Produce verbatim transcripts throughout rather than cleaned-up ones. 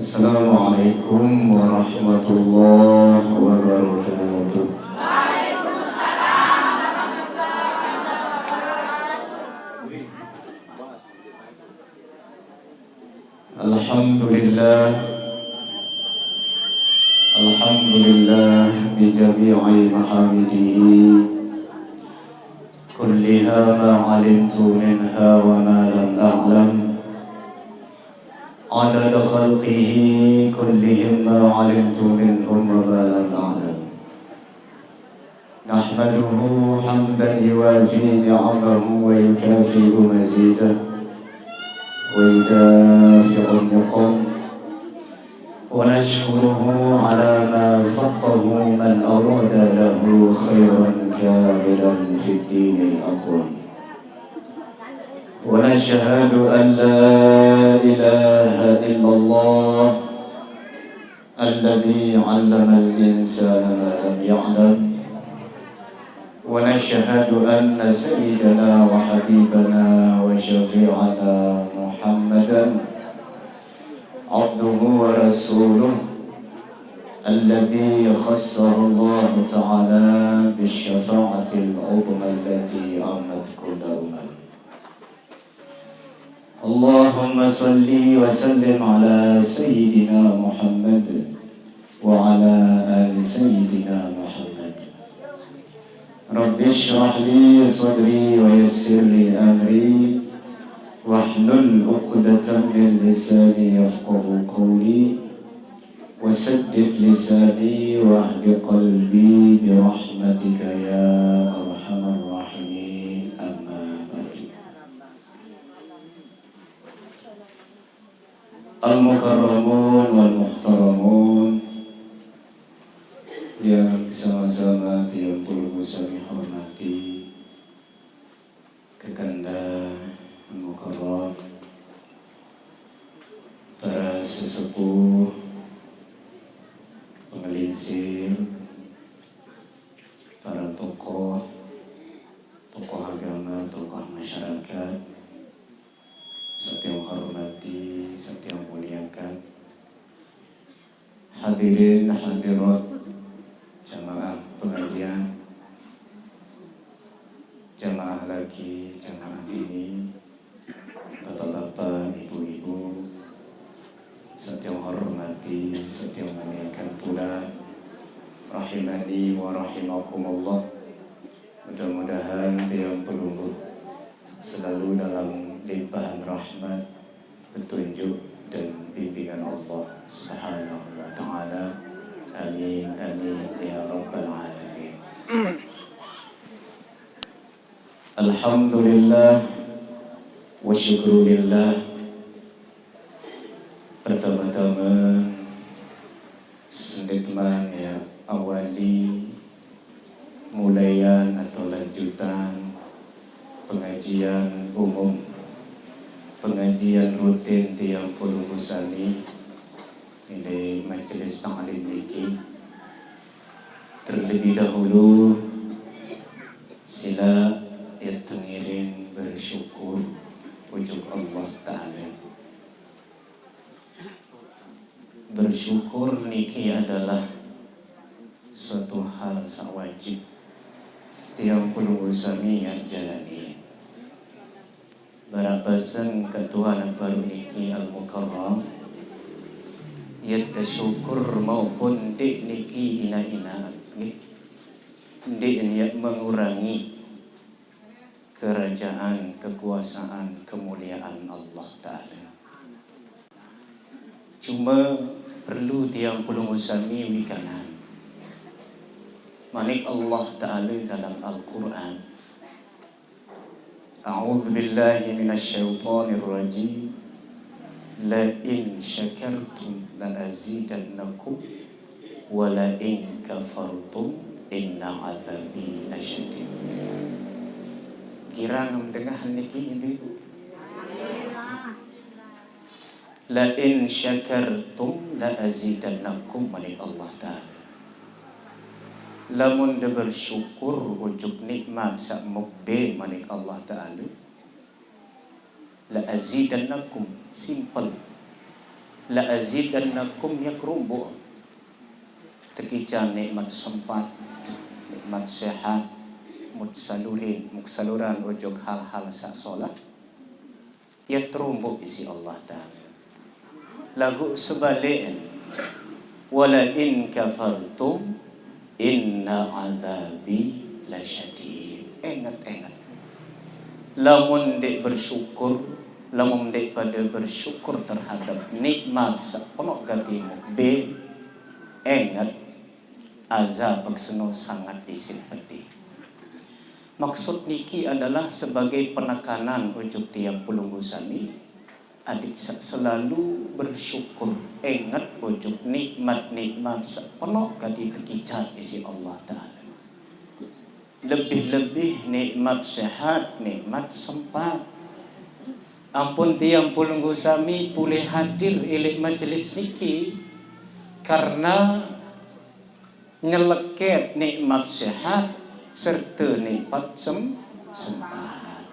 Assalamualaikum warahmatullahi wabarakatuh. Alhamdulillah. Alhamdulillah bi jami'i mahamidihi kulliha ma alimtu minha wa ma lam a'lam. Adada khalqihi kullihim ma alimtu minhum wa ma lam a'lam. Nahmaduhu hamdan yuwafi ni'amahu wa yukafi'u mazidah wa yudafi'u niqam. Wa nashkuruhu ala ma faqahu man arada lahu khairan kamilan fid dinil aqwam. ونشهد أن لا إله إلا الله الذي علم الإنسان ما لم يعلم. ونشهد أن سيدنا وحبيبنا وشفيعنا محمدا عبده ورسوله الذي خصه الله تعالى بالشفاعة العظمى التي عمت كل أمة. اللهم صل وسلم على سيدنا محمد وعلى آل سيدنا محمد. رب اشرح لي صدري ويسر لي أمري واحلل عقدة من لساني يفقه قولي وسدد لساني واهد قلبي برحمتك يا أرحم الراحمين. أما بعد. Al-mukarramun wal muhtaramun, yang sama-sama tiang puluh sami hormati, kekanda mukarram, para sesepuh, pengelinsir, para tokoh, tokoh agama, tokoh masyarakat, saq tiang hormati, saq tiang muliakan. Hadirin hadirat jamaah pengajian, jamaah laki, jamaah bini, bapak-bapak, ibu-ibu, saq tiang hormati, saq tiang muliakan pula, rahimani wa rahimakumullah. Mudah-mudahan tiang pelungguh selalu dalam limpahan rahmat, petunjuk, dan bimbingan Allah Subhanahu wa Ta'ala. Amin, amin, ya Rabbal Alamin. Alhamdulillah wa syukrulillah. Pertama-tama, sengketman ya awali mulaian atau lanjutan pengajian umum, pengajian rutin tiang pelungguh sami di Majelis Taklim niki. Terlebih dahulu, sila ya tengiring bersyukur ujuk Allah Ta'ala. Bersyukur niki adalah suatu hal saq wajib tiang pelungguh sami ya jalani. Berapasen ketuan baru niki Al-Mukarram, ya syukur maupun ndeq niki ina-ina, nggih. Ndeq ya mengurangi kerajaan, kekuasaan, kemuliaan Allah Ta'ala. Cuma perlu tiang pelungguh sami wikanan. Manik Allah Ta'ala dalam Al-Quran, A'udzu billahi minasy syaithanir rajim. La in syakartum la azidannakum wa la in kafartum inna azabi lasyadid. Kirang dengah niki, Ibu? La in syakartum la azidannakum, manik Allah Ta'ala. Lamun de bersyukur ujuk nikmat saq mukbe, manik Allah Ta'ala, la azidannakum, simple. La azidannakum, ya kerumbu'. Tekican nikmat sempat, nikmat sehat, mut salurin, muk saluran ujug hal-hal saq solah, ya terumbu' isi Allah Ta'ala. Laguq sebaliqn, wala in kafartum inna adzabi lasyadid. Enget-enget. Lamun ndeq bersyukur, lamun ndeq pade bersyukur terhadap nikmat saq penoq gati mukbe, enget, azab seno sanget isiq pedih. Maksud niki adalah sebagai penekanan ujug tiang pelungguh sami, adeq saq selalu bersyukur, enget ujug nikmat-nikmat saq penoq gati tekican isiq Allah Ta'ala. Lebih-lebih nikmat sehat, nikmat sempat. Ampun tiang pelungguh sami polih hadir ileq majelis niki, karena nyeleket nikmat sehat serte nikmat sem-, sempat.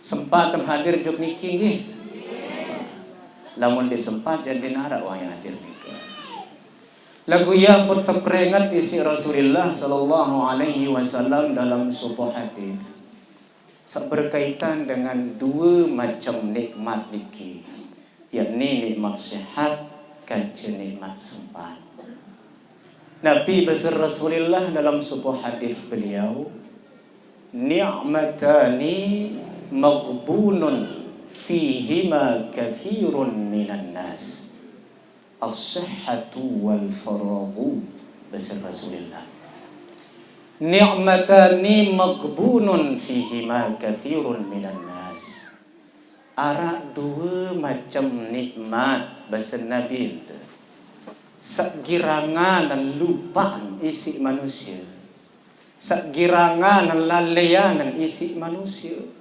Sempat tem hadir juk niki nggih? Lamun ndeq sempat, jaq ndeq naraq wayah hadir niki. Laguq ya pun teperinget isiq Rasulillah sallallahu alaihi wasallam dalam sopoh hadis saq berkaitan dengan due macem nikmat niki, yakni nikmat sehat kance nikmat sempat. Nabi, base Rasulillah dalam sopoh hadis beliau, "Ni'matani maghbunun fihima katsirun minan nas." "As-sihhatu wal faraghu," base Rasulillah. "Ni'matani maghbunun fihima katsirun minan nas." Araq due macem nikmat, base Nabi ente, saq girangan lupaqan isiq manusie, saq girangan lalean isiq manusie.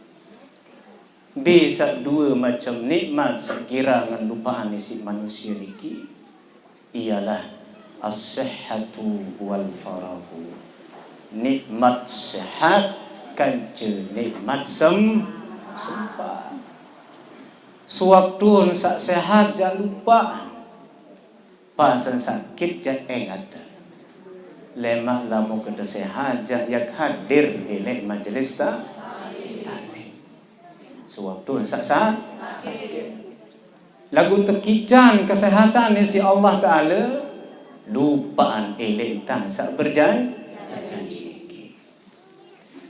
Mbe saq due macem nikmat saq girangan lupaqan isiq manusie niki? Ialah as-sihhatu wal faraghu. Nikmat sehat kance nikmat sem-, sempat. Sewaktu saq sehat jaq lupaq, pas sakit jaq enget. Lemaq lamun kede sehat jaq yaq hadir ileq majelis ta-, taklim. Sewaktu saq sa-, sakit. Laguq tekican kesehatan isiq Allah Ta'ala, lupaqan ileq entan saq berjan-, berjanji niki.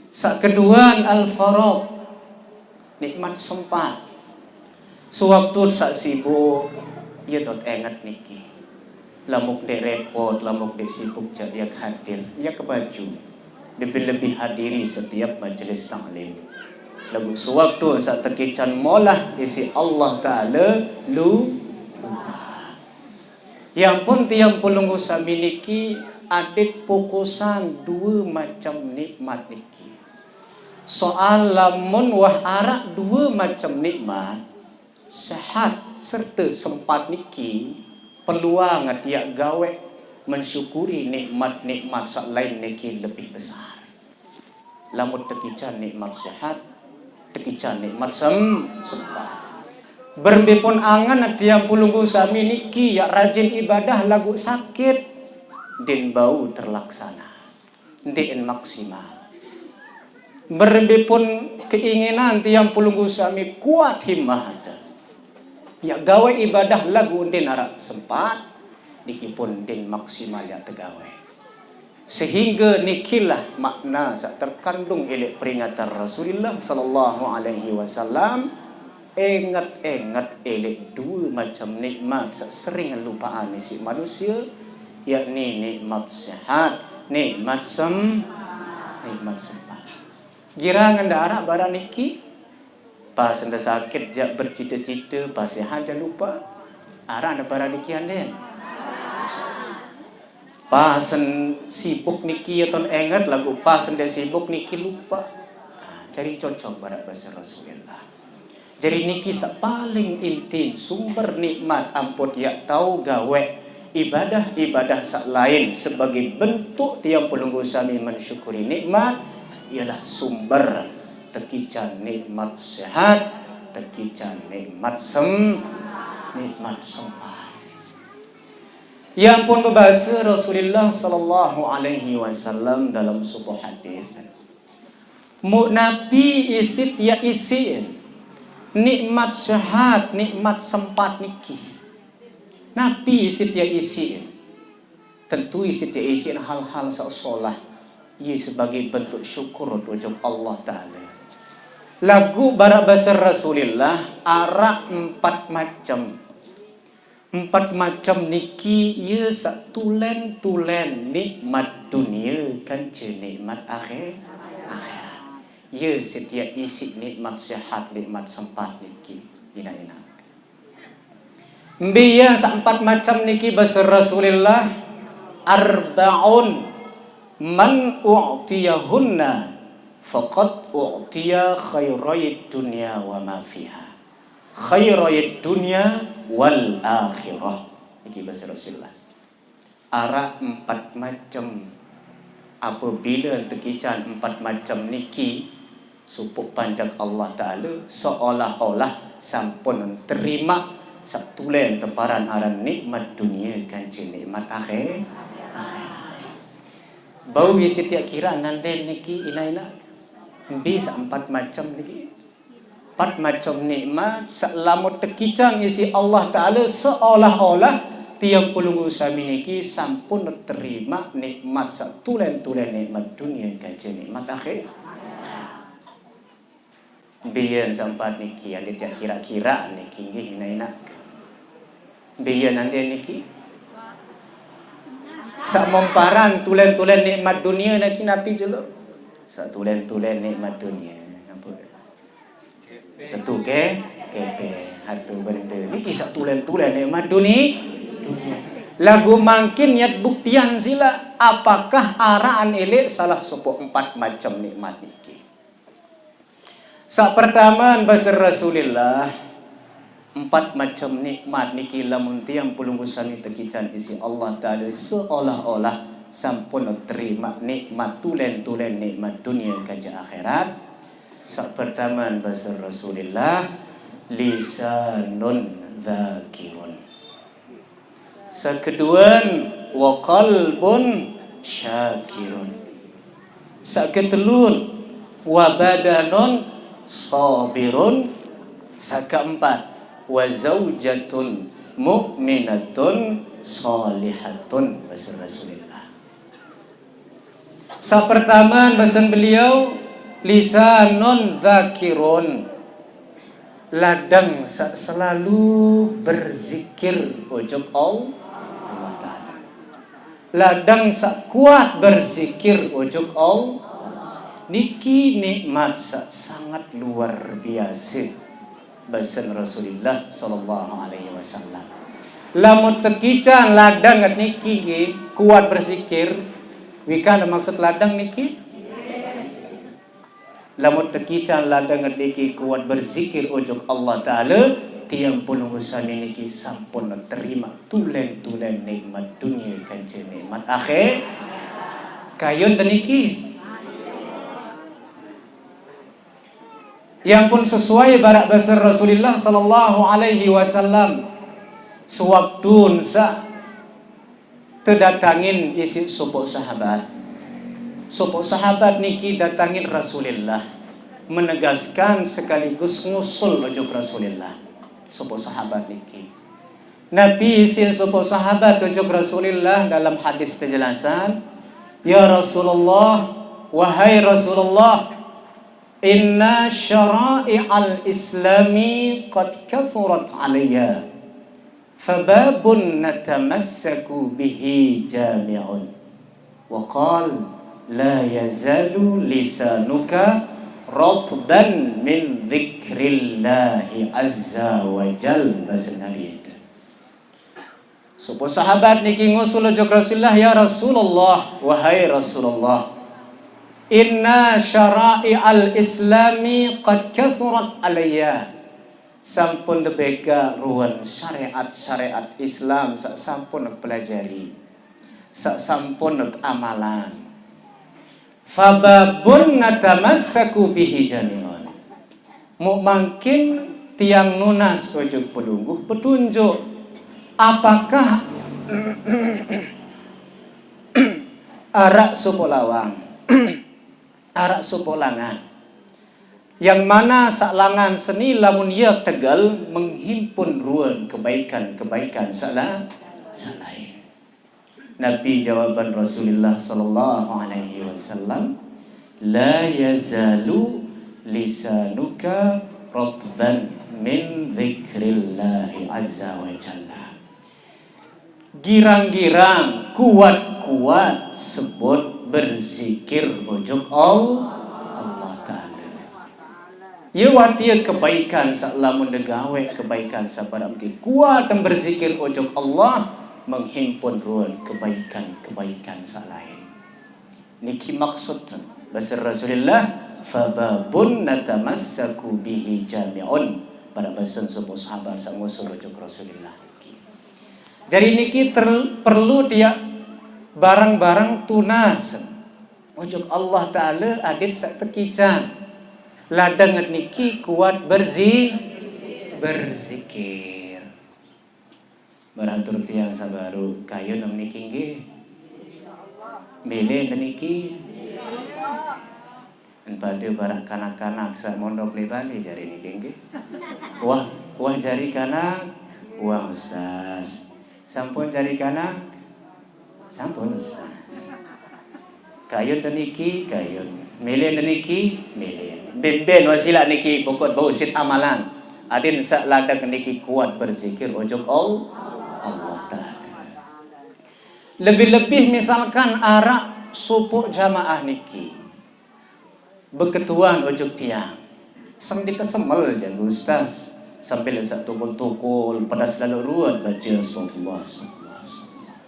Saq keduan al-faragh, nikmat sempat. Sewaktu saq sibuk, ye dot enget niki. Lamun ndeq repot, lamun ndeq sibuk, jaq yaq hadir, yaq kebaju. Lebih-lebih hadiri setiap majelis taklim. Laguq sewaktu saq tekican molah isiq Allah Ta'ala lu-, lupa. Ya ampun, tiang pelungguh sami niki adeq pokosan due macem nikmat niki. Soal lamun wah araq due macem nikmat, sehat serte sempat niki, peluang tiaq gaweq mensyukuri nikmat-nikmat saq lain niki lebih besar. Lamun tekican nikmat sehat, tekican nikmat sem-, sempat. Berembe pun angen tiang pelungguh sami niki yaq rajin ibadah laguq sakit, ndeqn bau terlaksana, ndeqn maksimal. Berembe pun keinginan tiang pelungguh sami kuat himmah ade, yaq gaweq ibadah laguq ndeqn araq sempat, niki pun ndeqn maksimal yaq tegaweq. Sehingge nikilah makna saq terkandung ileq peringatan Rasulillah sallallahu alaihi wasallam, enget-enget ileq due macem nikmat saq sering lupaqan isiq manusie, yakni nikmat sehat, nikmat sem-, nikmat sempat. Girang ende araq barang niki? Pas ende sakit jaq bercite-cite, pas sehat jaq lupaq. Araq ende barang niki, anden? Pas en-, sibuk niki ye ton enget, laguq pas ende sibuk niki lupaq. Ah, jari cocok baraq base Rasulillah. Jari niki saq paling inti, sumber nikmat ampun yaq tao gaweq ibadah-ibadah saq lain sebagai bentuk tiang pelungguh sami mensyukuri nikmat, ialah sumber tekican nikmat sehat, tekican nikmat sem-, nikmat sempat. Yang pun berbahasa Rasulullah sallallahu alaihi wasallam dalam sebuah hadis, mu napi isit ya isin nikmat sehat, nikmat sempat niki. Napi isit ya isin? Tentu isit ya isin hal-hal saq solah, ye sebagai bentuk syukur ojok Allah Ta'ala. Lagu barak basa Rasulullah, arak empat macem. Empat macem niki ye saq tulen-tulen nikmat dunia kance nikmat akhir-, akhirat. Ye setiap isit nikmat sehat, nikmat sempat niki. Ina-ina. Mbe ye saq empat macem niki basa Rasulullah, "Arba'un man u'tiyahunna faqad u'tiya khairait dunya wa ma fiha. Khairait dunya wal akhirah." Niki basa Rasulullah. Arak empat macem. Apabila tekican empat macem niki, supuk panjak Allah Ta'ala seolah-olah sampun terima saq tulen teparan aran nikmat dunia kance nikmat akhir-, akhirat. Bau ye setiap kira nanden niki ina-ina. Mbe saq empat macem niki? Empat macem nikmat saq lamun tekican isiq Allah Ta'ala seolah-olah tiang pelungguh sami niki sampun terima nikmat saq tulen-tulen nikmat dunia kance nikmat akhir. Mbe ye saq empat niki, ande tiang kira-kira niki nggih ina-ina. Mbe ye nande niki? Saq momparan tulen-tulen nikmat dunia niki napi jelo? Saq tulen-tulen nikmat dunia. Napa? Tentu ke, kepeng, harta benda. Niki saq tulen-tulen nikmat duni-, dunia. Lagu mangkin nyet buktian sila, apakah araan elik salah sopoq empat macem nikmat niki? Saq pertame, basa Rasulillah, empat macem nikmat niki lamun tiang pelungguh sami tekican isiq Allah Ta'ala seolah-olah sampun terima nikmat tulen-tulen nikmat dunia kance akhirat. Saq pertame, basa Rasulillah, lisanun dzakirun. Saq keduen, wa qalbun syakirun. Saq ketelun, wa badanun sabirun. Saq keempat, wa zaujatun mu'minatun shalihatun, basa Rasulillah. Saq pertame, basen beliau, lisanun dzakirun. Ladang saq selalu berzikir ojok Allah Ta'ala. Ladang saq kuat berzikir ojok Allah. Niki nikmat saq sangat luar biasa. Basen Rasulillah sallallahu alaihi wasallam. Lamun tekican ladang niki nggih kuat berzikir, wikan maksud ladang niki? Lamun tekican ladang niki kuat berzikir ojok Allah Ta'ala, tiang pelungguh sami niki sampun terima tulen-tulen nikmat dunia kance nikmat akhir. Kayun deniki. Yang pun sesuai barak basa Rasulillah sallallahu alaihi wasallam. Sewaktu saq tedatangin isiq sopoq sahabat. Sopoq sahabat niki datangin Rasulillah, menegaskan sekaligus ngusul ojok Rasulillah. Sopoq sahabat niki. Napi isiq sopoq sahabat ojok Rasulillah dalam hadis kejelasan, "Ya Rasulullah, wahai Rasulullah, inna syara'i'al islami qad kathurat alayya, fababun natamassaku bihi jami'un." Wa qal, "La yazalu lisanuka ratban min dzikrillahi azza wa jal." Basa Nabi ente. Sopoq sahabat niki ngusul ojok Rasulillah, "Ya Rasulullah, wahai Rasulullah, inna syara'i'al islami qad kathurat alayya." Sampun debega ruen syariat-syariat Islam saq sampun pelajari, saq sampun amalan. Fababun natamassaku bihi jami'un. Muq mangkin Tiang nunas ojok pelungguh petunjuk. Apakah araq sopoq lawang, araq sopoq langan, yang mana saq langan seni lamun ie tegel menghimpun ruen kebaikan-kebaikan saq la-, saq lain? Napi jawaban Rasulullah sallallahu alaihi wasallam, "La yazalu lisanuka ratban min dzikrillahi azza wa jalla." Girang-girang kuat-kuat sebut berzikir ojok Allah, Allah Ta'ala. Ye watie kebaikan saq lamun de gaweq kebaikan saq baraq mesti kuat dan berzikir ojok Allah, menghimpun ruen kebaikan-kebaikan saq lain. Niki maksud base Rasulullah, "Fababun natamassaku bihi jami'un." Baraq base sopoq sahabat saq ngusul ojok Rasulullah niki. Jari niki ter-, perlu tiang bareng-bareng tunas ojok Allah Ta'ala adit saq tekican. Ladang niki kuat berzi-, berzikir. Beratur tiang saq baruq kayun niki nggih. Mele niki. En pade baraq kanak-kanak saq mondok leq bale jari niki nggih. Wah, wah jari kanak, wah Ustaz. Sampun jari kanak, sampun Ustaz. Kayun de niki, kayun. Mele de niki, mele. Ben-ben wah silaq niki pokok bau sit amalan. Adin saq ladang niki kuat berzikir ojok All-, Allah Ta'ala. Lebih-lebih misalkan araq sopoq jamaah niki beketuan ojok tiang. Sang dikesemel janggu Ustaz. Sambil saq tukul-tukul, pedas laloq ruet bace astagfirullah, astagfirullah, astagfirullah.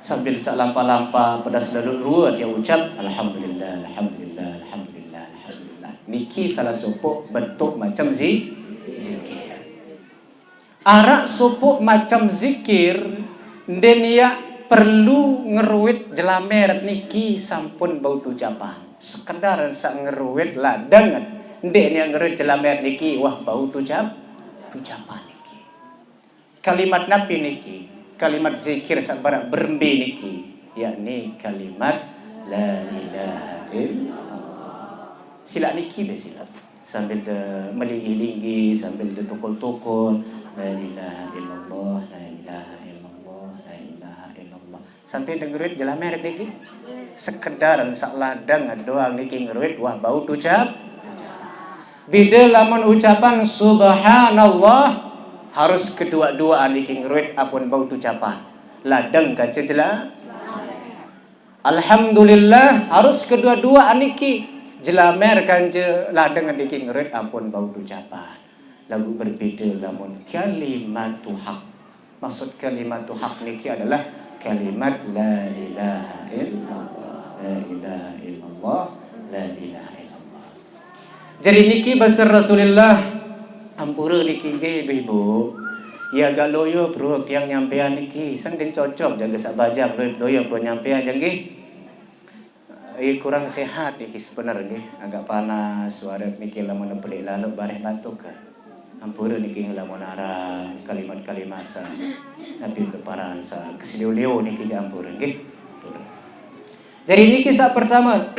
Sambil saq lampa-lampa, pedas laloq ruet ye ucap, "Alhamdulillah, alhamdulillah, alhamdulillah, alhamdulillah." Niki salah sopoq bentuk macem zi-, zikir. Araq sopoq macem zikir, ndeq niaq perlu ngeruit jelame niki sampun bau tucapan. Sekedar saq ngeruit ladang, ndeq niaq ngeruit jelame niki wah bau tucap-, tucapan niki. Kalimat napi niki? Kalimat zikir saq baraq berembe niki, yakni kalimat la ilaha illallah. Silaq niki be silaq. Sambil de melinggih-linggih, sambil de tukul-tukul, la ilaha illallah, la ilaha illallah, la ilaha illallah. Sampai dengerin jelame niki. Sekedar saq ladang doang niki ngeruit wah bau tucap. Bide lamun ucapan subhanallah harus kedua-dua niki ngeruit ampun bau tucapan. Ladang kance jela-, alhamdulillah harus kedua-dua niki jelame kance ladang niki ngeruit ampun bau tucapan. Laguq berbeda lamun kalimatu haq. Maksud kalimatu haq niki adalah kalimat la ilaha illallah, la ilaha illallah, la ilaha illallah. Jari niki base Rasulullah, ampure niki nggih, Ibu. Ye agak loyo beruq tiang nyampean niki, sengken cocok jangke saq bajang loyo, loyo beruq nyampean jangke. Ie kurang sehat niki sebener nggih, agak panas, suare niki lamun peliq laloq bareh batuk. Ampure niki lamun araq kalimat-kalimat saq napi keparan saq keselio-lio niki ampure nggih. Ampure. Jari niki saq pertame,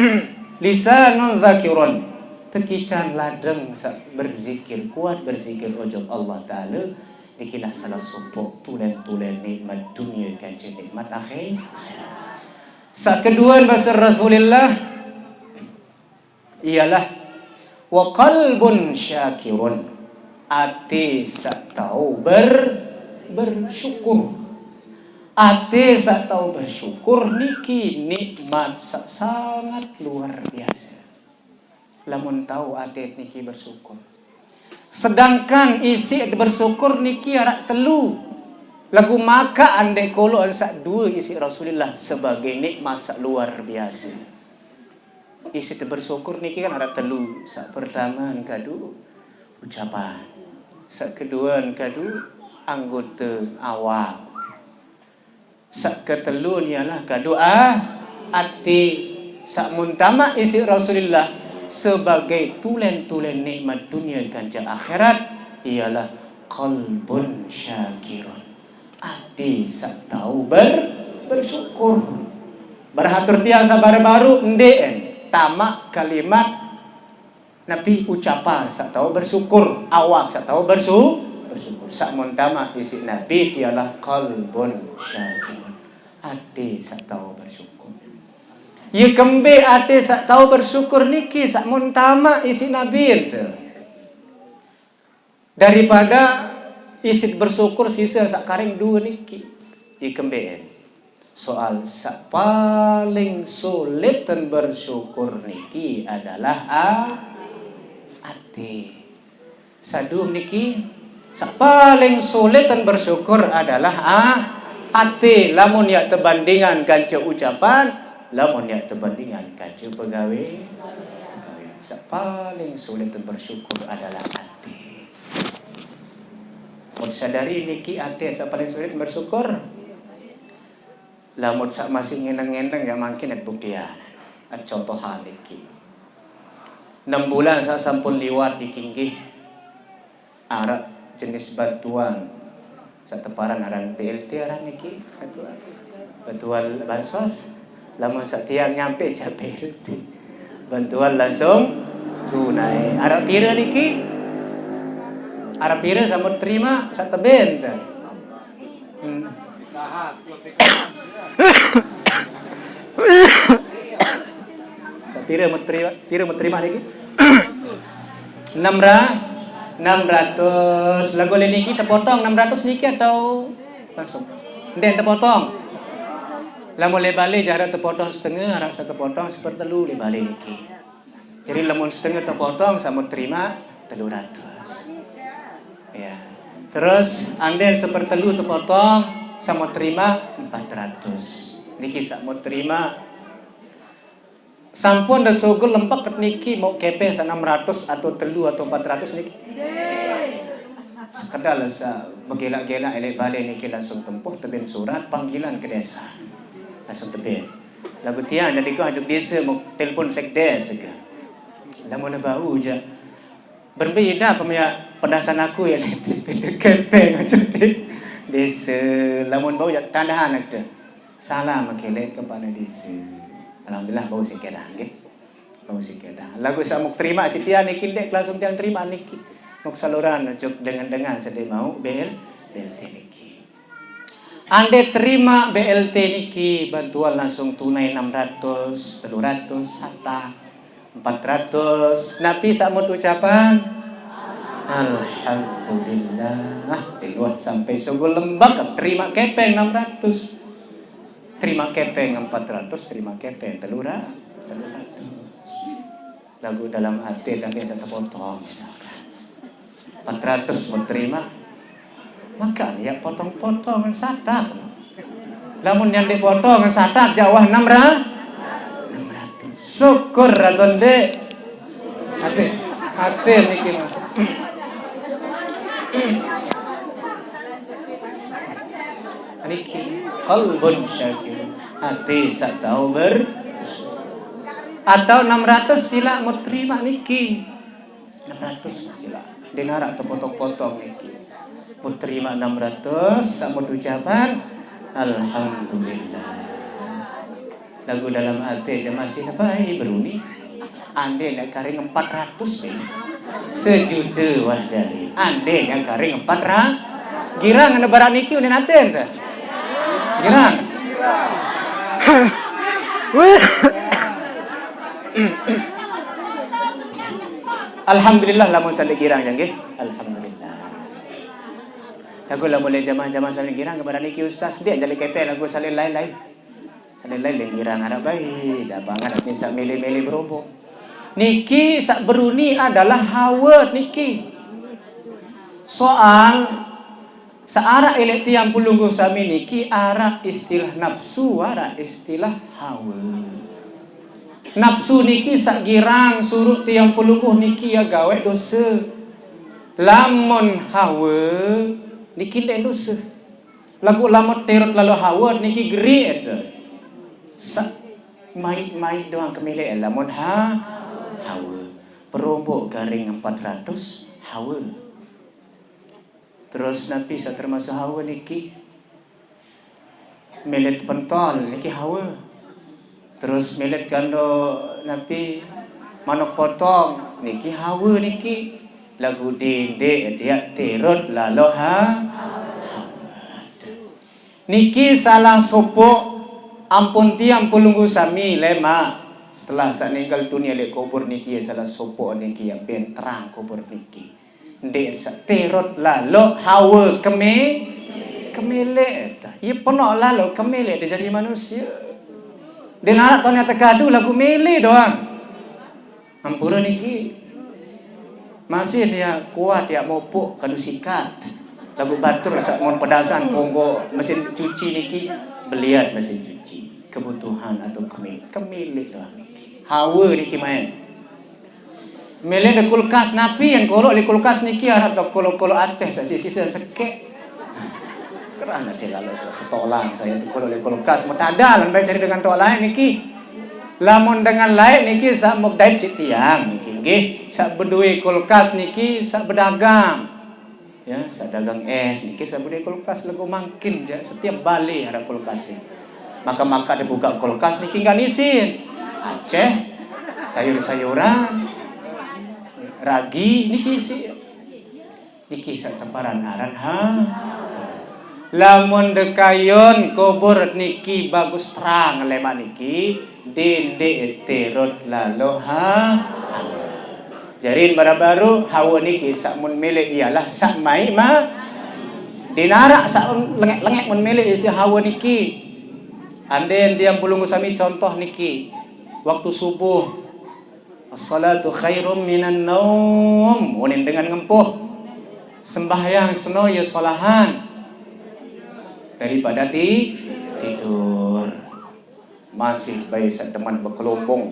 lisanun zakirun, tekican ladeng saq berzikir, kuat berzikir ojok Allah Taala, niki nah salah sopoq tulen-tulen nikmat dunie kance nikmat akhir. Saq kedue base Rasulillah ialah, "Wa qalbun syakirun," ate saq tao ber-, bersyukur. Ate saq tao bersyukur niki nikmat saq sangat luar biase. Lamun tao ate niki bersyukur. Sedangkan isiq bersyukur niki araq telu. Laguq maka andeq koloq saq due isiq Rasulillah sebagai nikmat saq luar biase. Isiq bersyukur niki kan araq telu. Saq pertame kadu ucapan. Saq kedue kadu anggote awak. Saq ketelu ialah kadu a-, ati. Saq mun tamaq isiq Rasulillah sebagai tulen-tulen nikmat dunie kance akhirat, ialah qalbun syakirun. Ati saq tao ber-, bersyukur. Beratur tiang saq baru-baru ndeqen tamaq kalimat napi ucapan saq tao bersyukur, awak saq tao bersu-, bersyukur. Saq mun tamaq isiq napi ialah qalbun syakirun. Ati saq tao bersyukur. Ye kembe ati saq tao bersyukur niki saq mun tamaq isiq napi ente. Daripada isiq bersyukur sise saq karing due niki. Ye kembe. Soal saq paling suliten bersyukur niki adalah a-, ati. Sadum niki, saq paling suliten bersyukur adalah a-, ati. Lamun yaq tebandingan kance ucapan, lamun yaq tebandingan kance pegawe, pegawe. Saq paling suliten bersyukur adalah ati. Mun sadari niki ati saq paling sulit bersyukur. Lamun saq masih ngeneng-ngeneng ya mangkin et buktian. Et contohan niki. Enem bulan saq sampun liwat niki nggih araq jenis bantuan saq teparan aran B L T aran niki, bantuan, bantuan bansos. Lamun saq tiang nyampe jaq B L T. Bantuan langsung tunai. Araq pire niki? Araq pire sampun terima saq teben? Hmm. Saq pire menerima, pire menerima niki? Enam ra-, enam ratus. Laguq leq niki tepotong enam ratus niki atau langsung? Ndeq tepotong. Lamun leq bale jaq araq tepotong setenge, araq saq tepotong sepertelu leq bale niki. Jari lamun setenge tepotong sampun terimaq telu ratus. Ya. Terus anden sepertelu tepotong sampun terimaq empat ratus. Niki sampun terimaq. Sampun de sugul lempek niki mauq kepeng saq enam ratus atau telu atau empat ratus niki. Sekedar saq begelaq-gelaq leq bale niki langsung tempuh tebeng surat panggilan ke desa. Langsung tebeng. Laguq tiang jari ko ajuk dese mauq telepon sekdes ke. Lamun bau jaq. Berembe idap pemia pedasan aku ya, kepeng ajuk dese. Lamun bau jaq tandahan aku. Salam mengke leq kepala dese. Alhamdulillah bau siq kedang nggih. Bau siq kedang. Laguq saq mauq terimaq siq tiang niki ndeq langsung tiang terimaq niki. Mauq saluran ajuk dengan-dengan sede mauq B L, B L T niki. Ande terima B L T niki, bantuan langsung tunai enam ratus, telu ratus, satak, empat ratus. Napi saq mut ucapan? Alhamdulillah. Tiluah sampai sugul lembak, terima kepeng enam ratus. Terima kepeng empat ratus, terima kepeng telu ra-, telu ratus. Laguq dalam ati kangge saq tepotong, misalkan. Empat ratus menerima. Maka ya potong-potongan satak. Lamun yang dipotongan satak jaq wah enam ra-, enam ratus. Syukur atau ndeq? Ati, ati niki, Mas. Niki qalbun syakir. Ati saq tau ber-, atau enam ratus silaq menerima niki. Enam ratus silaq. Ndeq araq tepotong-potong niki. Menerima enam ratus, saq mut ucapan, alhamdulillah. Laguq dalam ati jaq masih nepai beruni. Ande ndeq karing empat ratus deh. Sejute wah jari. Ande ndeq karing empat ra-, girang nebaraq niki unin ate ente. Girang. Alhamdulillah lamun sale girang jaq nggih. Alhamdulillah. Laguq lamun leq jaman-jaman sale girang kebaraq niki ustaz ndeq jari kepeng laguq sale lain-lain. Sale lain leq girang araq bae, dah banget niki saq mele-mele beromboq. Niki saq beruni adalah hawe niki. Soal saq araq leq tiang pelungguh sami niki araq istilah napsu, araq istilah hawe. Napsu niki saq girang suruq tiang pelungguh niki ya gaweq dose. Lamun hawe niki ndeq dose. Laguq lamun terut lalo hawe niki geriq ete. Sa-, maiq-maiq doang kemeleq lamun ha-, hawe. Peromboq garing empat ratus hawe. Terus napi saq termasuk hawe niki? Milet pentol niki hawe. Terus milet kando napi, manuk potong niki hawe niki. Laguq dendeq tiaq terot lalo ha-, hawe. Niki salah sopoq ampun tiang pelungguh sami lemaq setelah saq ninggal dunie leq kubur niki, salah sopoq niki yaq ben terang kubur niki. Ndeq saq terot lalo hawe keme-, kemeleq. Ie penoq lalo kemeleq de jari manusie. Ndeq naraq taoq ne tekadu laguq mele doang. Ampure niki. Masih ne kuat yaq mopoq kadu sikat. Laguq batur saq mun pedasan ponggoq mesin cuci niki, beliat mesin cuci. Kebutuhan atau kemil-, kemeleq doang niki. Hawe niki maen. Mele de kulkas napi, yang koloq leq kulkas niki araq de koloq-koloq Aceh saq sisi sekeq. Kerana sih lalo se-, setolang saya tu koloq leq kulkas metadal, ambil cari dengan tok lain niki. Lamun dengan lain niki saq muk dait siq tiang niki nggih, saq bedoe kulkas niki saq bedagang. Ya, saq dagang es niki saq bedoe kulkas lego mangkin jaq setiap bale araq kulkas niki. Maka-maka dibuka kulkas niki nggak nisin. Aceh, sayur-sayuran, ragi niki isi. Niki saq teparan aran ha. Lamun dekayon kubur niki bagus terang lemaq niki, dendeq terot lalo ha. Jari baru-baru hawe niki saq mun mele ialah saq maiq ma-, ndeq naraq saq lengeq-lengeq mun mele isi hawe niki. Anden tiang pelungguh sami contoh niki. Waktu subuh, "As-salatu khairum minan naum." Unin dengan ngempuh. Sembahyang seno ye solahan daripada ti-, tidur. Masih bae saq demen bekelombong.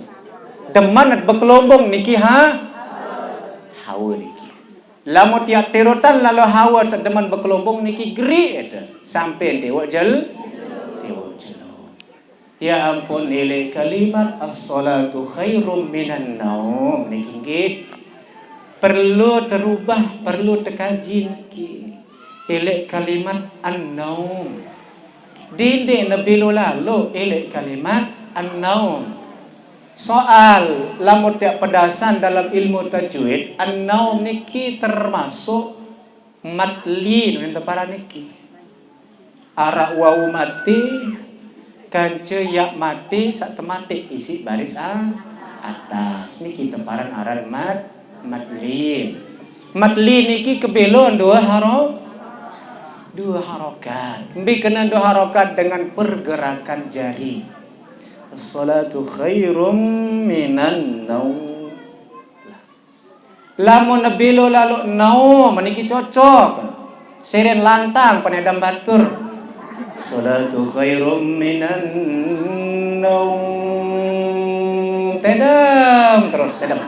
Demen bekelombong niki ha-, hawe niki. Lamun tiaq terotan lalo hawe saq demen bekelombong niki geriq ete. Sampe tiwek jel-, tiwek jelo. Ya ampun, ileq kalimat as-salatu khairum minan naum niki nggih perlu terubah, perlu tekaji niki. Ileq kalimat an-naum. Dindeq ne belo lalo ileq kalimat an-naum. Soal lamun tiaq pedasan dalam ilmu tajwid, an-naum niki termasuk mad lin, unin teparan niki. Araq wau mate, kance ya mate saq temate isiq baris a-, atas. Niki teparan aran mad, mad lin. Mad lin niki kebelo due haro-, due harokat. Mbe kene due harokat? Dengan pergerakan jari. As-salatu khairum minan naum. Lamun belo lalo naum niki cocok. Seren lantang penedem batur. Salatu khairum minan naum. Tedem terus, tedem.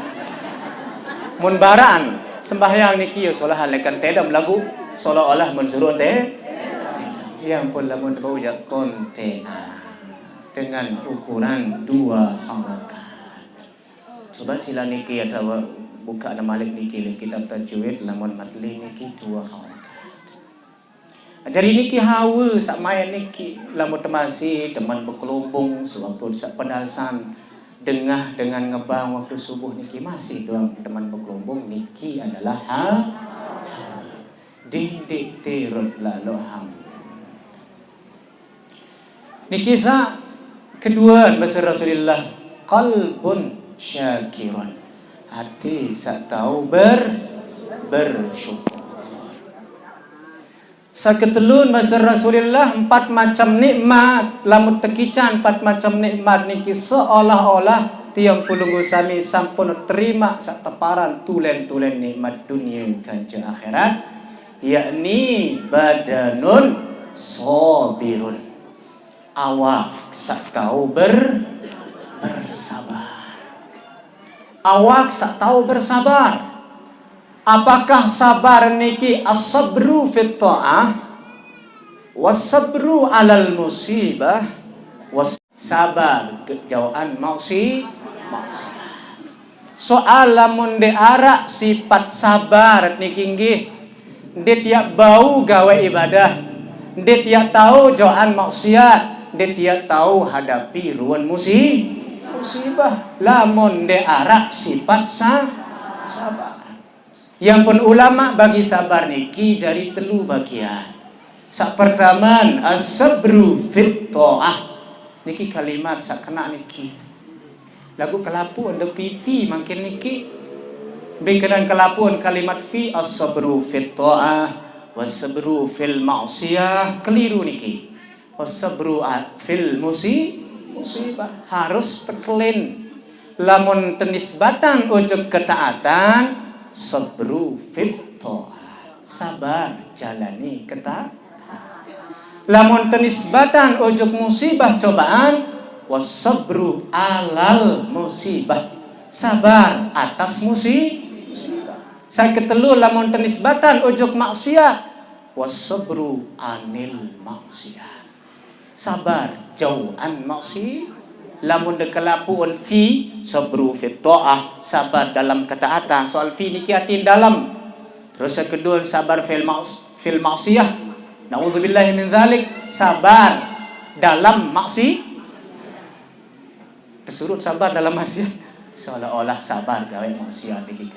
Mun baraan sembahyang niki ya solahan lekan tedem lagu seolah-olah mun suruh te-, ya ampun, lamun bau jak kontainer dengan ukuran dua halakan. Coba sila niki atawa buka ne malik niki leq kitab tajwid lamun mad lin niki dua halakan. Jari niki hawe saq maen niki lamun temasi demen bekelombong sewaktu saq pedasan dengah dengan ngebang waktu subuh niki masih doang demen bekelombong niki adalah ha-, hawe. Dindeq terot lalo ham. Niki saq kedue base Rasulillah, qalbun syakirun. Ati saq tao ber-, bersyukur. Saq ketelun base Rasulillah, empat macem nikmat, lamun tekican empat macem nikmat niki seolah-olah tiang pelungguh sami sampun terimaq saq teparan tulen-tulen nikmat dunie kance akhirat. Yakni badanun sabirun. Awak saq tao ber-, bersabar. Awak saq tao bersabar. Apakah sabar niki as-sabru fit ta'ah, was-sabru alal musibah, was-, sabar ke-, jauhan maksi-, maksiat. Soal lamun ndeq araq sipat sabar niki nggih, Ndeq tiaq bau gaweq ibadah, ndeq tiaq tao joqan maksiat, ndeq tiaq tao hadapi ruen musi-, musibah. Lamun ndeq araq sipat sa-, sabar. Yang pun ulama bagi sabar niki jari telu bagian. Saq pertamen, as-sabru fit ta'ah. Niki kalimat saq kenaq niki. Laguq kelapuqn de fi, fi mangkin niki. Mbe kenan kelapuqn kalimat fi, as-sabru fit ta'ah, was-sabru fil ma'siyah. Keliru niki. Was-sabru a-, fil musi-, musibah. Harus tekelin. Lamun tenisbatan ojok ketaatan, sabru fit ta'ah. Sabar jalani keta-, Lamun tenisbatan ojok musibah cobaan, was-sabru alal musibah. Sabar atas musi-, musibah. Saq ketelu, lamun tenisbatan ojok maksiat, was-sabru anil maksiat. Sabar jauhan maksi-, lamun de kelapuqn fi, sabru fit ta'ah, sabar dalam ketaatan. Soal fi niki artin dalam. Terus saq kedue, sabar fil maus-, fil maksiyah. Naudzubillahi min dzalik. Sabar dalam maksi-, kesurut sabar dalam maksiat. Seolah-olah sabar gaweq maksiat niki.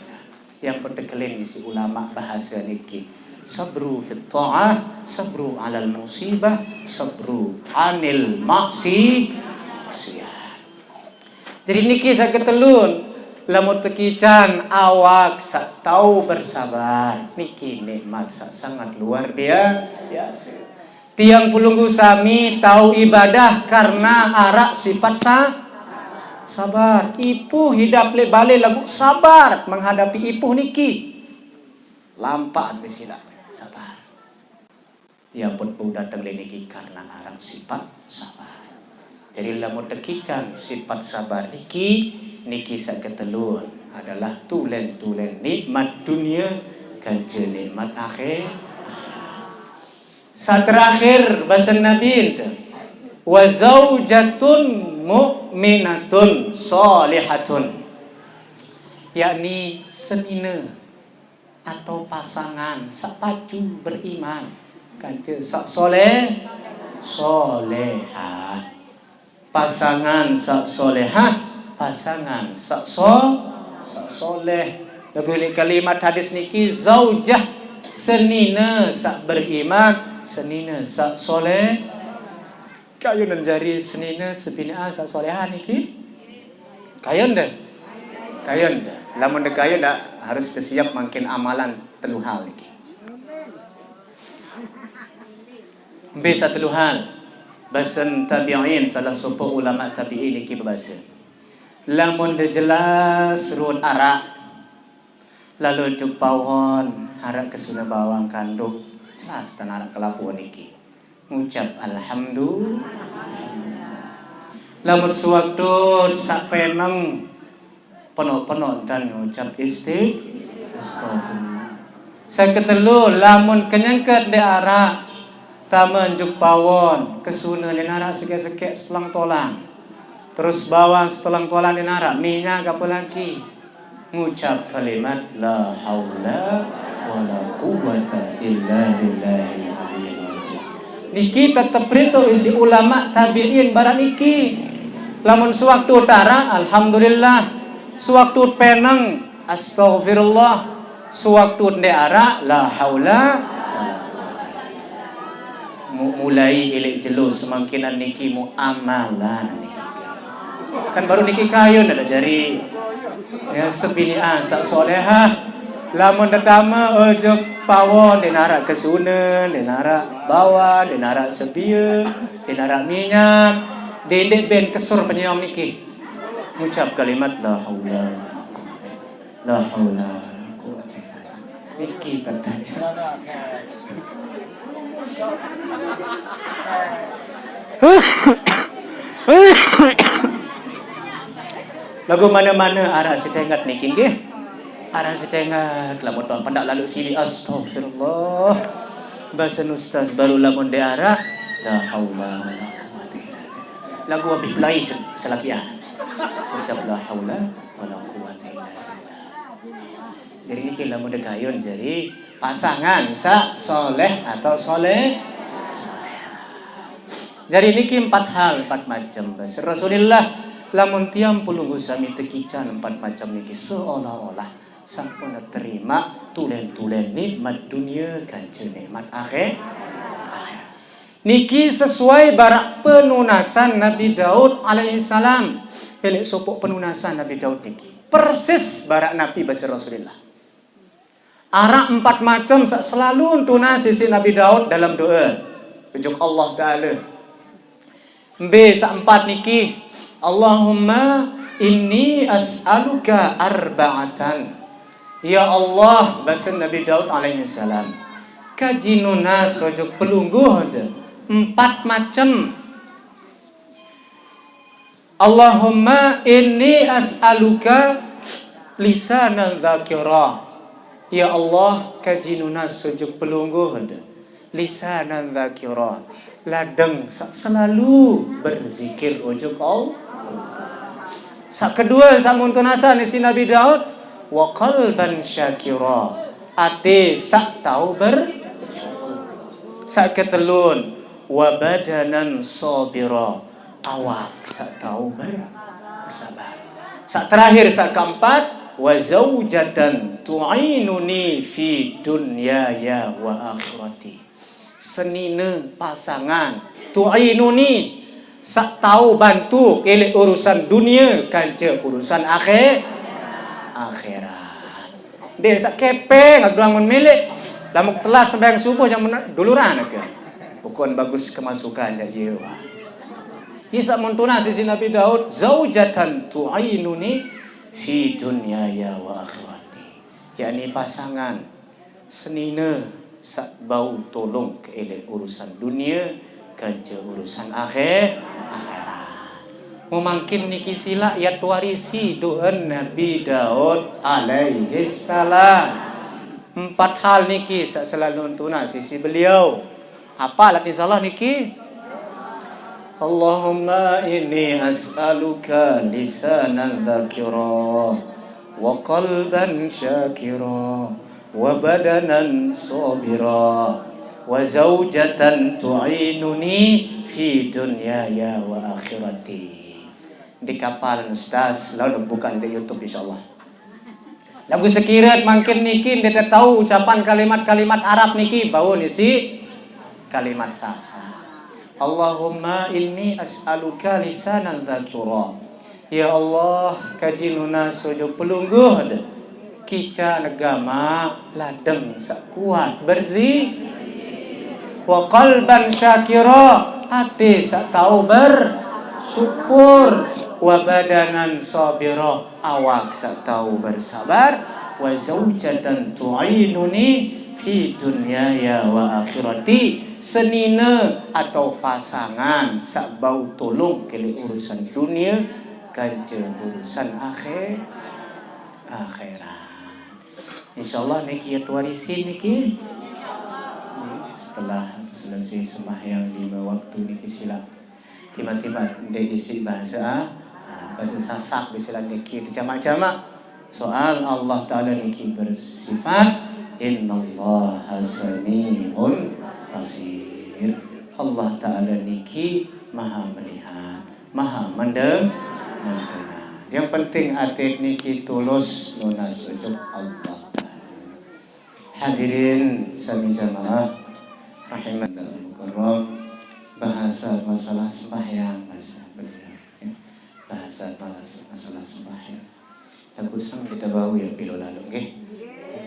Yang petekelin isiq ulama bahase niki. Sabru fit ta'ah, sabru alal musibah, sabru anil maksi-, maksiat. Jari niki saq ketelun, lamun tekican awak saq tao bersabar, niki nikmat saq sangat luar bia-, biase. Tiang pelungguh sami tao ibadah karena araq sipat sa-, sabar. Ipuh idap leq bale laguq sabar menghadapi ipuh niki. Lampaq be silaq sabar. Ie pun dateng leq niki karena araq sipat sabar. Jari, lamun tekican sipat sabar niki, niki saq ketelun adalah tulen-tulen nikmat dunie kance nikmat akhir-, saq terakhir, basen Nabi ente, "Wa zaujatun mu'minatun shalihatun," yakni senine atau pasangan saq pacu beriman kance saq soleh, solehah. Pasangan saq solehah, pasangan saq so-, saq soleh. Laguq leq kalimat hadis niki, zaujah, senine saq beriman, senine saq soleh. Kayun jari senine sebinean saq solehah niki? Kayun de? Kayun de. Lamun de kayun de, harus tesiap mangkin amalan telu hal niki. Mbe saq telu hal? Basen tabi'in, salah sopoq ulama tabi'in niki bebase, lamun de jelas ruen araq, lalo juk pawon araq kesune bawang kanduk, jelas tan araq kelapuan niki. Ngucap alhamdulillah. Lamun sewaktu saq peneng, penoq-penoq tan ngucap isti-, astagfirullah. Saq ketelu, lamun kenyengket ndeq araq, tame juk pawon, kesune ndeq naraq sekeq-sekeq setelang tolang. Terus bawang setelang tolang ndeq naraq, minyak apalagi. Ngucap kalimat, "La haula wala quwwata illa billahil aliyyil azim." Niki tetep rituq isiq ulama tabi'in baraq niki. Lamun sewaktu araq, alhamdulillah. Sewaktu peneng, astagfirullah. Sewaktu ndeq araq, la haula wala quwwata illa billah. Mu-, mulai ileq jelo semangkinan niki mu amalan niki. Kan baru niki kayun de jari. Ya, sebinean saq solehah. Lamun tetame ojok pawon, ndeq naraq kesune, ndeq naraq bawang, ndeq naraq sebie, ndeq naraq minyak, ndeq, ndeq ben kesur penyeom niki. Ngucap kalimat la haula wala quwwata illa billah. La haula wala quwwata illa billah. Niki pertanyaan. Laguq mane-mane araq sitenget niki nggih. Araq sitenget, lamun tuan pendak lalu sili, astagfirullah. Basen ustaz baru lamun ndeq araq, la haula wala quwwata illa billah. Laguq abis belai se-, selakian. Ucap la haula wala quwwata illa billah. Jadi niki lamun dikayun jadi pasangan saq soleh atau soleh. Jadi niki empat hal, empat macem. Basa Rasulillah, lamun tiang pelungguh sami tekican empat macem niki, seolah-olah sampun terima tulen-tulen nikmat dunia kance nikmat akhir. Niki sesuai barak penunasan Nabi Daud alaihissalam. Pilih sopok penunasan Nabi Daud niki. Persis barak Nabi, basa Rasulillah. Arak empat macem saq selalu tunas isiq Nabi Daud dalam doa. Ujuk Allah Ta'ala. Mbe saq empat niki? Allahumma inni as'aluka arba'atan. Ya Allah, basa Nabi Daud alaihissalam, kaji nunas ujuk pelungguh de empat macem. Allahumma inni as'aluka lisanan dzakira. Ya Allah, kaji nunas ujuk pelungguh de lisanan dzakira, ladeng saq selalu berzikir ujuk Allah. Saq kedue, saq muntunasan isiq Nabi Daud, wa qalban syakira, ate saq tau ber-, saq ketelun, wa badanan sabira, awak saq tau ber-, bersabar. Saq terakhir, saq keempat, wa zaujatan tu'inuni fi dunyaya wa akhirati. Senine, pasangan, tu'inuni, saq tau bantu keleq urusan dunie kance urusan akhir-, akhirat. Ndeq saq kepeng, aduh, amun milik. Lamun telat sembahyang subuh, jam duluran ke. Pokokn bagus kemasukan jaq ie, wah. Ie saq muntunas isiq Nabi Daud, zaujatan tu'inuni fi dunyaya wa akhirati. Yakni pasangan, senine saq bau tolong keleq urusan dunie kance urusan akhir-, akhirat. Memangkin niki silaq yat warisi doen Nabi Daud alaihissalam. Empat hal niki saq selalu tunas isiq beliau. Apal, insyaallah, niki? Allahumma inni as'aluka lisanan dzakira, wa qalban syakira, wa badanan sabira, wa zaujatan tu'inuni fi dunyaya wa akhirati. Ndeq apal, Ustaz, laun buka di YouTube, insyaallah. Laguq sekire mangkin niki ndeq tau ucapan kalimat-kalimat Arab niki, bau nisi kalimat Sasak. Allahumma inni as'aluka lisanan dzakira. Ya Allah, kaji nunas ujuk pelungguh de kican gamaq ladeng saq kuat berzi-, wa qalban syakira, ate saq tau bersyukur, wa badanan sabira, awak saq tau bersabar, wa zaujatan tu'inuni fi dunyaya wa akhirati, senine atau pasangan saq bau tolong keleq urusan dunie kance urusan akhir-, akhirat. Insyaallah niki yat warisi niki. Setelah selesai sembahyang lime waktu niki silaq timaq-timaq ndeq isiq bahase Arab, bahase Sasak, istilah niki dijamak-jamak. Soal Allah Ta'ala niki bersifat, "Innallaha sami'un basir." Allah Ta'ala niki Maha Melihat, Maha Mende-, Mendengar. Yang penting ate niki tulus nunas ujuk Allah Ta'ala. Hadirin sami jamaah rahimanallah mukarram, bahasa masalah sembahyang, bahasa beliau, ya. Bahasa malas-, masalah sembahyang. Laguq seng kita bau ya pilo lalu, nggih.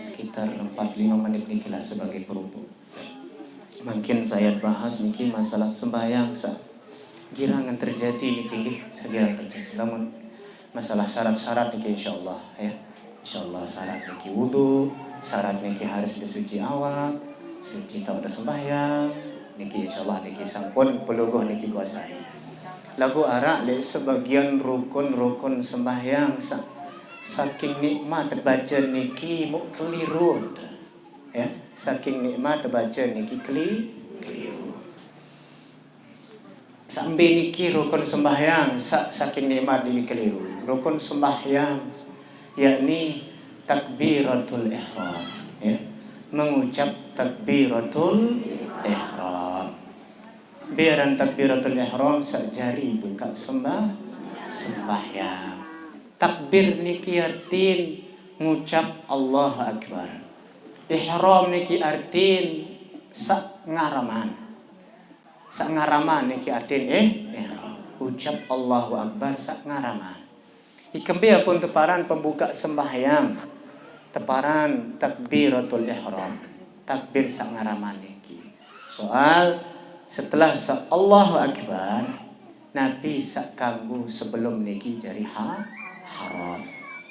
Sekitar empat lima menit niki lah sebagai kerupuk. Mangkin saya bahas niki masalah sembahyang sa-, girangan terjadi niki, nggih, segirang terjadi. Lamun masalah syarat-syarat niki, insyaallah, ya. Insyaallah syarat niki wudu, syarat niki harus disuci awak, suci tau ada sembahyang, niki insyaallah niki sampun pelungguh niki kuasai. Laguq araq leq sebagian rukun-rukun sembahyang sa-, saking nikmat bace niki muq keliru. Ya, saking nikmat bace niki keli-, keliru. Sambil niki rukun sembahyang, sa-, saking nikmat niki keliru. Rukun sembahyang, yakni Takbiratul ihram, ya. Mengucap takbiratul ihram. Biaran takbiratul ihram saq jari bukaq sembah, sembahyang. Takbir niki artin ngucap Allahu Akbar. Ihram niki artin saq ngaraman. Saq ngaraman niki artin, eh, ihram. Ucap Allahu Akbar saq ngaraman. Ikembe ampun teparan pembukaq sembahyang, teparan takbiratul ihram, takbir saq ngaraman niki. Soal setelah sa-, Allahu Akbar, napi saq kanggo sebelum niki jari ha-, haram.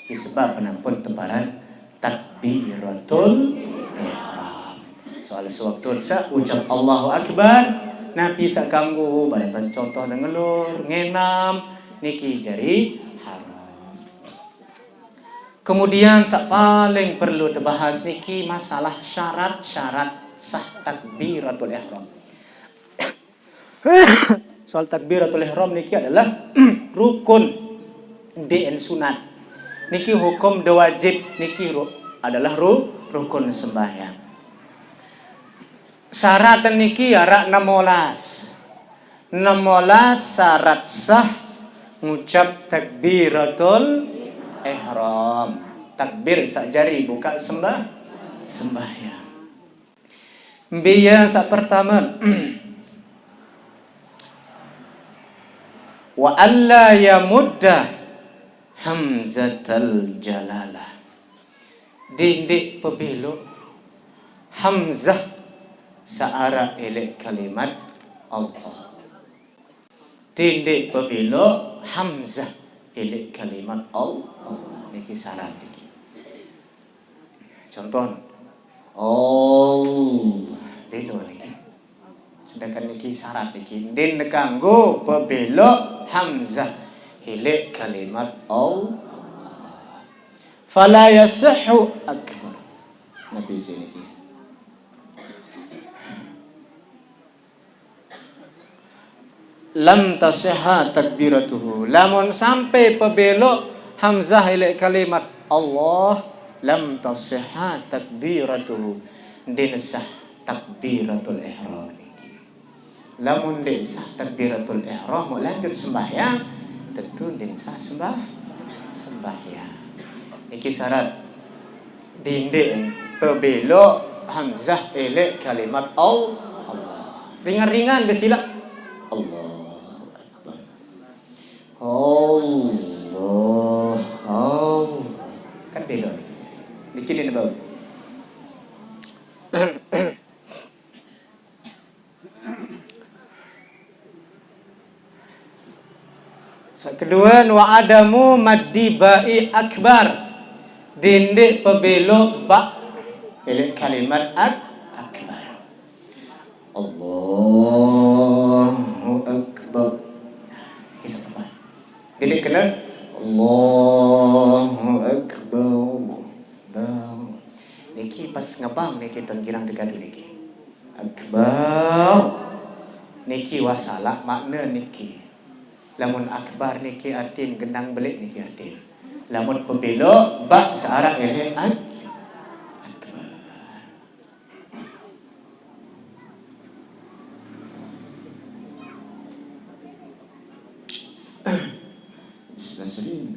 Ki sebab penampun teparan takbiratul ihram. Soal sewaktu sa ucap Allahu Akbar, napi saq kanggo, baratan contoh ngelur, ngenam, niki jari haram. Kemudian saq paling perlu dibahas niki masalah syarat-syarat sah takbiratul ihram. Soal takbiratul ihram niki adalah rukun, ndeqen sunat. Niki hukum de wajib, niki ru-, adalah ru-, rukun sembahyang. Syarat niki araq enem olas. Enem olas syarat sah ngucap takbiratul ihram. Takbir saq jari bukaq sembah-, sembahyang. Mbe ie saq pertame? Wa alla yamudda hamzatal jalalah. Dendeq pebelok hamzah saq araq eleq kalimat Allah. Dendeq pebelok hamzah eleq kalimat Allah. Niki syarat niki. Contoh, Allah. Belo niki. Sedangkan niki syarat niki. Ndeqn kanggo pebelok hamzah eleq kalimat Allah. Fala yasihhu akbar. Napi sini niki. Lam tasihha takbiratuhu. Lamun sampai pebelok hamzah eleq kalimat Allah, lam tasihha takbiratuhu. Ndeqn sah takbiratul ihram niki. Lamun ndeq sah takbiratul ihram, mau lanjut sembahyang, tentu ndeqn sah sembah-, sembahyang. Niki syarat. Dendeq pebelok hamzah eleq kalimat Al-, Allah. Ringan-ringan be silaq. Allahu Akbar. Allah, Allah. Kan beda. Niki ni bau. Saq kedue, wa adamu maddi ba'i akbar. Dendeq pebelok ba eleq kalimat ak-, akbar. Allahu akbar. Kisah tepat. Dendeq kene Allahu akbar. Bau. Niki pas ngebang niki tengkirang degadu niki. Akbar. Niki wasalaq makna niki. Lamun akbar niki artin gendang beleq niki artin. Lamun pebelok ba searaq eleq ak-, akbar. Sudah sering.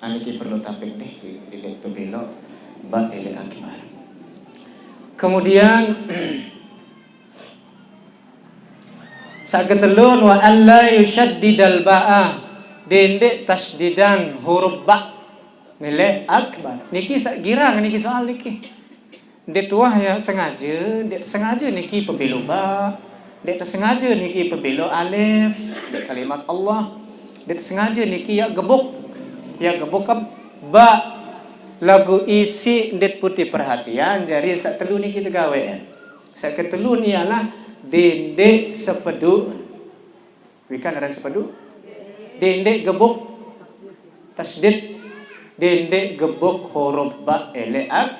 Aniki perlu tapik deh, di, di, di belok, ba eleq akbar. Kemudian, saq ketelun, wa alla yusyaddidal ba'a, dendeq tasdidan huruf ba eleq akbar. Niki saq girang, niki soal niki. Ndeq tuah ya sengaje, ndeq sengaje niki pebelok ba, ndeq tesengaje niki pebelok alif, ndeq kalimat Allah, ndeq tesengaje niki ya gebuk, ya gebuk ke ba, laguq isiq ndeq putih perhatian, jari saq telu niki tegawean. Saq ketelun ialah dendeq sepedu. Wikan aran sepedu. Dendeq gebuk tasdid. Dendeq gebuk huruf ba eleq ak-,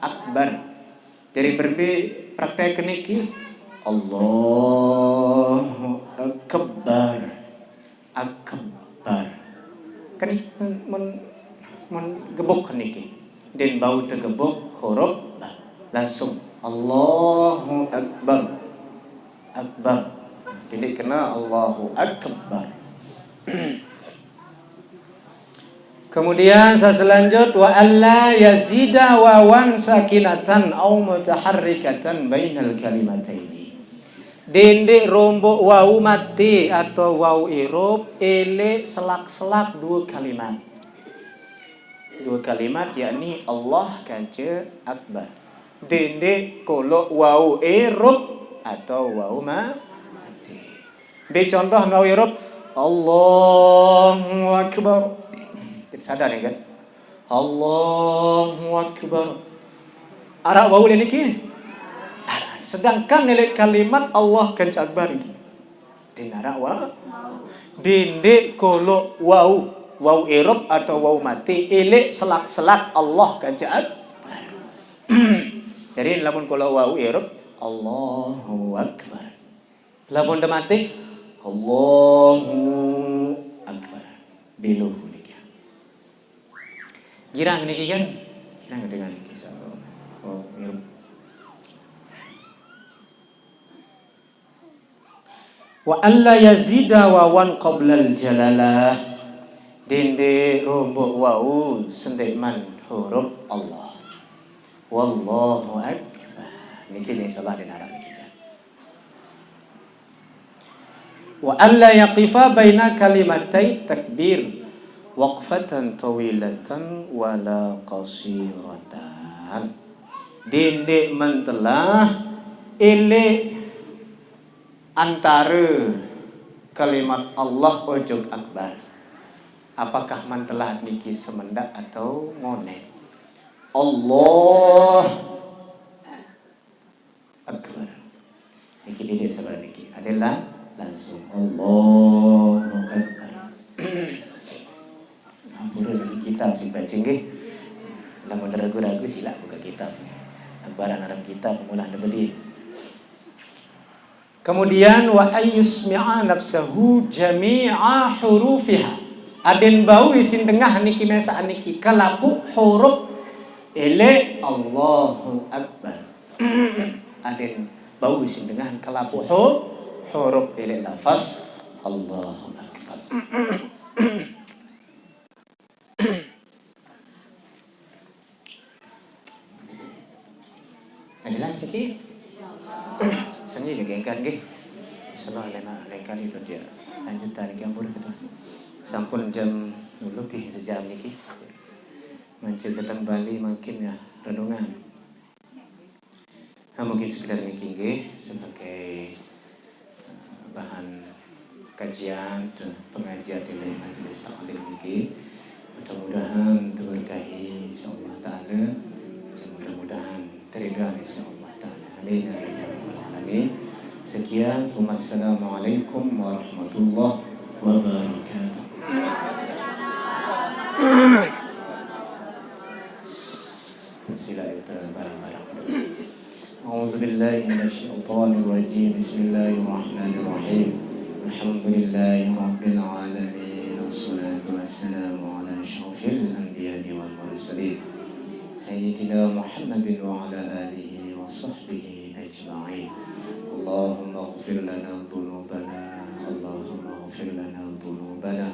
akbar. Jari berembe praktek niki? Allahu akbar. Akbar. Kan iki mun, mun gebuk niki. Den bau tegebuk huruf ba. Langsung Allahu Akbar. Akbar. Jadi kena Allahu Akbar. Kemudian sa selanjut, wa alla yazida wawan sakinatan au mutaharrikatan bainal kalimataini. Dende rombok wau mate atau wau irup ele selak-selak dua kalimat. Dua kalimat yakni Allah kanca Akbar. Dende kolok wau irup atau wau ma-, mate. Be contoh ngau irup, Allahu Akbar. Kita sadar ya kan? Allahu Akbar. Arak wau le niki. Sedangkan nilai kalimat Allah kanca Akbar iki. Dende arak wa. Dende kolok wau. Wau irup atau wau mate. Elek selak-selak Allah kanca Akbar. Jadi lamun kolok wau irup, Allahu Akbar. Lamun de mate, Allahu Akbar. Belo niki. Girang niki kan? Girang dengan niki, insyaallah. Oh, irup. Wa alla yazida wawan qablal jalalah. Dende rombok wau sendek man huruf Allah. Wallahu Akbar. Niki yang salah di narang niki. Wa alla yaqifa baina kalimatai takbir waqfatan tawilatan wala qasiratan. Dende mentelah elek antara kalimat Allah ojok Akbar. Apakah mentelah niki semendak atau ngonek? Allah Akbar. Niki dede sabar niki. Adalah langsung Allahu Akbar. Ampun lagi kitab sing baca nggih. Lamun ragu-ragu sila buka kitab. Akbar aran kitab mulah beli. Kemudian wa ayyusmi'a nafsahu jami'a hurufiha. Aden bau isin tengah niki mesa niki kalapu huruf ele Allahu Akbar. Aden bau isin tengah kalapu hu-, huruf ele lafaz Allahu Akbar. Nah, jelas niki? Seni niki engkan nggih. Insyaallah lena lengkar itu dia. Lanjutan niki ampun kita. Sampun jam lebih sejam niki. Mancil datang Bali makin ya renungan. Nah, mungkin sekedar niki nggih sebagai, eh, bahan kajian dan pengajian di majelis taklim niki. Mudah-mudahan terberkahi insyaallah taala. Mudah-mudahan teridhoi insyaallah taala. Amin ya rabbal alamin. Sekian, wassalamualaikum warahmatullahi wabarakatuh. Sila kita bareng-bareng. أعوذ بالله من الشيطان الرجيم. بسم الله الرحمن الرحيم. الحمد لله رب العالمين. والصلاة والسلام على أشرف الأنبياء والمرسلين. سيدنا محمد وعلى آله وصحبه أجمعين. اللهم اغفر لنا ذنوبنا. اللهم اغفر لنا ذنوبنا.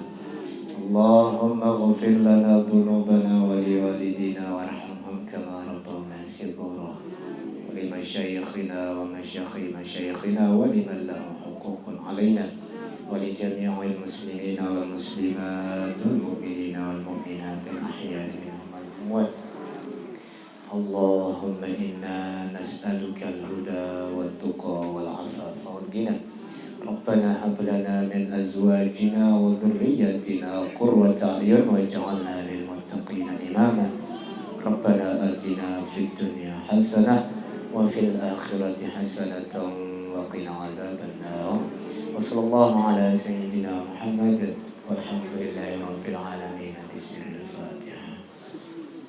اللهم اغفر لنا ذنوبنا ولوالدينا وارحمهم كما ربونا صغارا. ولمشايخنا ومشايخ مشايخنا ولمن له حقوق علينا. ولجميع المسلمين والمسلمات والمؤمنين والمؤمنات الأحياء منهم والأموات. اللهم إنا نسألك الهدى والتقى والعفاف والغنى. ربنا هب لنا من أزواجنا وذرياتنا قرة أعين واجعلنا للمتقين إماما. ربنا آتنا في الدنيا حسنة وفي الآخرة حسنة وقنا عذاب النار. وصلى الله على سيدنا محمد والحمد لله رب العالمين.